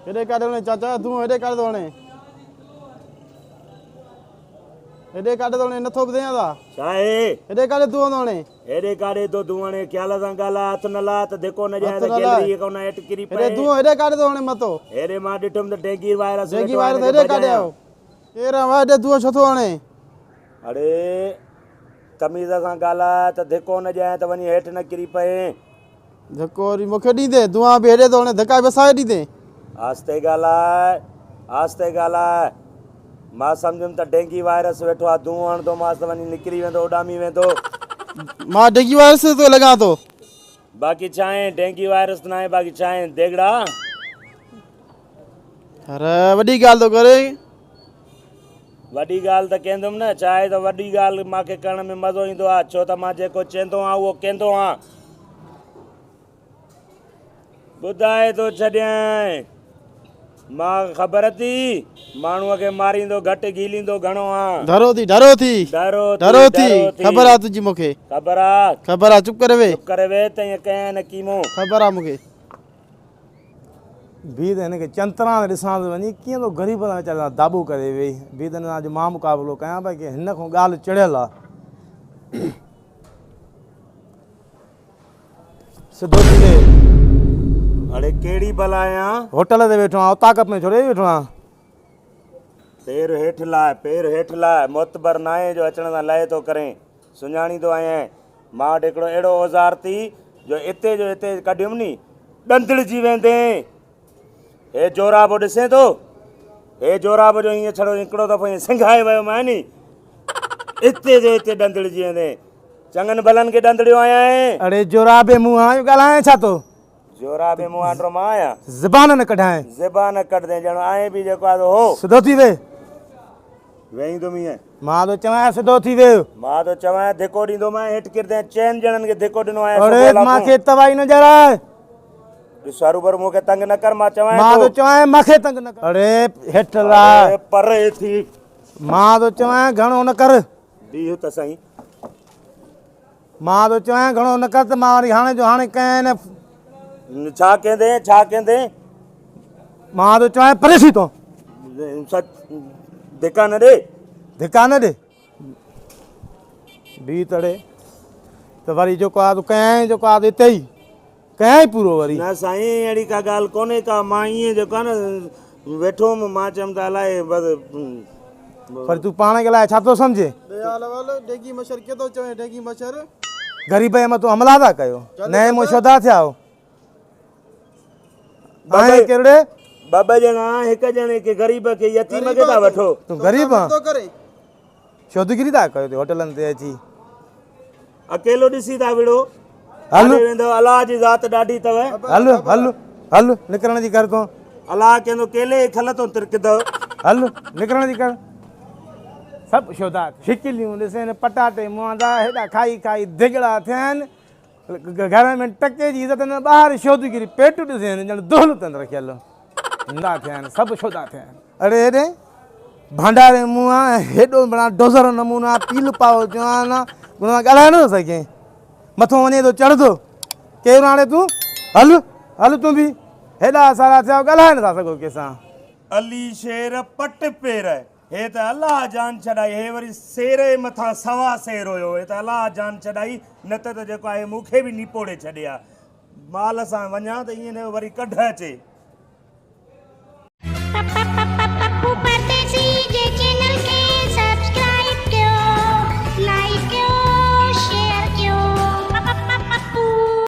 هيڏي ڪاڏي وڻي چاچا تون هيڏي ڪاڏي ٿو وڻي هيڏي ڪاڏي ٿو وڻي نٿو ٻڌين ڇا؟ ڇا آهي؟ هيڏي ڪاڏي تون ٿو وڻي؟ هيڏي ڪاڏي ٿو تون وڻي خيال سان ڳالهاء هٿ نه لاء ته ڌڪو نه ڏيانء ته گيلريء کان هيٺ ڪري پئين. هيڏي تون هيڏي ڪاڏي ٿو وڻي متو؟ هيڏي مان ڏٺم ته ڊينگي وائرس ڊينگي وائرس هيڏي ڪاڏي آيو؟ ڪير آهين هيڏي تون ڇو ٿو وڻي؟ اڙي تميز سان ڳالهاء ته ڌڪو نه ڏيانء ته وڃي هيٺ نه ڪري پئين. ڌڪو وري مون کي ڏيندين؟ دونهان به هيڏي ٿو هڻين، ڌڪا به اسان کي ڏيندين؟ آهستي ڳالهاء، آهستي ڳالهاء. مان سمجهيم ته ڊينگي وائرس ويٺو آ، دونهون هڻندومانس ته وڃي نڪري ويندو، اڏامي ويندو. مان ڊينگي وائرس ٿو لڳان ٿو. باقي ڇا آهين، ڊينگي وائرس ته ناهي، باقي ڇا آهين، ديڳڙا. يار وڏي ڳالهه ٿو ڪرين. وڏي ڳالهه ته ڪيندم نه، ڇا آهي ته وڏي ڳالهه مان کي ڪرڻ ۾ مزو ايندو آهي، ڇو ته مان جيڪو چيندو آهيان اهو ڪيندو آهيان. ٻڌائي ٿو ڇڏيانء، مان خبر اٿي، ماڻهوء کي ماريندو گهٽ گهيليندو گهڻو آهيان. ڍرو ٿي، ڍرو ٿي، ڍرو ٿي، ڍرو ٿي، ڍرو ٿي. خبر آ تنهنجي مون کي. خبر آ. خبر آ، چپ ڪري ويهه. چپ ڪري ويهه ته ائين ڪيان نه ڪيمو. خبر آ مون کي. بيد هن کي چنتران تي ڏسان ته وڃي ڪيئن ٿو غريب سان ويچاري سان داٻو ڪري ويهي. بيد هن سان اڄ مان مقابلو ڪيان باقي هن کان ڳالهه چڙهيل آ. سڌو ٿي ويهه. اڙي ڪهڙي بلا آهيان. هوٽل تي ويٺو آهيان اوطاق ۾ ٿوري ويٺو آهيان. پير هيٺ لاهه، پير هيٺ لاهه، معتبر ناهي جو اچڻ سان لهي ٿو ڪرين. سڃاڻيندو آهيان. مان وٽ هڪڙو اهڙو اوزار ٿي جو اتي جو اتي ڪڍيم ني ڏندڙجي ويندين. هي جورابو ڏسين ٿو؟ هي جوراب جو ائين ڇڙو هڪڙو دفعو ائين سنگهائي ويو مان ني اتي جو اتي ڏندڙجي ويندين. چڱن ڀلن کي ڏندڙيو آهيان. اڙي جورابي منهن آيو ڳالهائين ڇا ٿو؟ جورابي منهن آنڊرو مان آهيان. زبان نه ڪڍائين. زبان نه ڪڍدين ڄڻ آهين به جيڪو آهي سو هو. سڌو ٿي ويهه. ويهيندم ائين. مان ٿو چوانء سڌو ٿي ويهه. مان ٿو چوانء ڌڪو ڏيندومانء هيٺ ڪرندين. چئن ڄڻن کي ڌڪو ڏنو آهي اڙي مان کي توائي نه ڄاڻاء. ڏس هروڀرو مون کي تنگ نه ڪر مان چوانء ٿو. مان ٿو چوانء مان کي تنگ نه ڪر. اڙي هيٺ لاهه. اڙي پري ٿي. مان ٿو چوانء گهڻو نه ڪر. بيهه ته سهي. مان ٿو چوانء گهڻو نه ڪر ته مان وري هاڻي جو هاڻي ڪنهن نه. ڇا ڪيندين ڇا ڪيندين. مان ٿو چوانء پري ٿي تون. سچ ڌڪا نه ڏي. ڌڪا نه ڏي. بيهه تڙي ته وري جيڪو آ تو ڪيائين جيڪو آ اتي ئي ڪيائين پورو وري. نه سائين اهڙي ڪا ڳالهه ڪونهي ڪا مان ائين جيڪو آ نه ويٺو هوم مان چيم ته الائي بس. پر تون پاڻ کي الائي ڇا ٿو سمجهين. ڏي حال احوال ڊينگي مڇر ڪيئن ٿو چوين ڊينگي مڇر. غريب جي مٿون حملا ٿا ڪيو نئين مون شودا ٿيا آهيو. آهين ڪهڙي؟ ٻه ٻه ڄڻا هڪ ڄڻي کي غريب کي يتيم کي ٿا وٺو. تون غريب آن شودگيري ٿا ڪيو هوٽلن تي اچي. اڪيلو ڏسي ٿا وڙهو. هل ويندو الله جي ذات ڏاڍي اٿو. هل هل هل نڪرڻ جي ڪر تون. الله ڪندو ڪيلي جي کل تون ترڪندو. هل نڪرڻ جي ڪر. سڀ شودا شڪليون ڏسين پٽاٽي منهن دا هيڏا کائي کائي ڌڳڙا ٿيا آهن. گهر ۾ ٽڪي جي عزت نه ٻاهر شودگيري پيٽ ڏسين ڄڻ دهل تن رکيل هوندا ٿيا آهن سڀ شودا ٿيا آهن. اڙي هيڏي ڀانڊاري منهن آ هيڏو بڻا ڊوزر نمونا پيل پاو جوان آ ان سان ڳالهائي نٿو سگهين مٿو وڃي ٿو چڙهندو ڪير هاڻي تون هل هل تون به هيڏا سارا ٿيا ڳالهائي نٿا سگهو ڪنهن سان. علي شير پٽ پير هي ته الله جان ڇڏائي، هي وري سير جي مٿان سوا سير هيو، هي ته الله جان ڇڏائي، نه ته ته جيڪو آهي مون کي به نپوڙي ڇڏي ها. مال سان وڃان ته ائين نه وري ڪڍ اچي.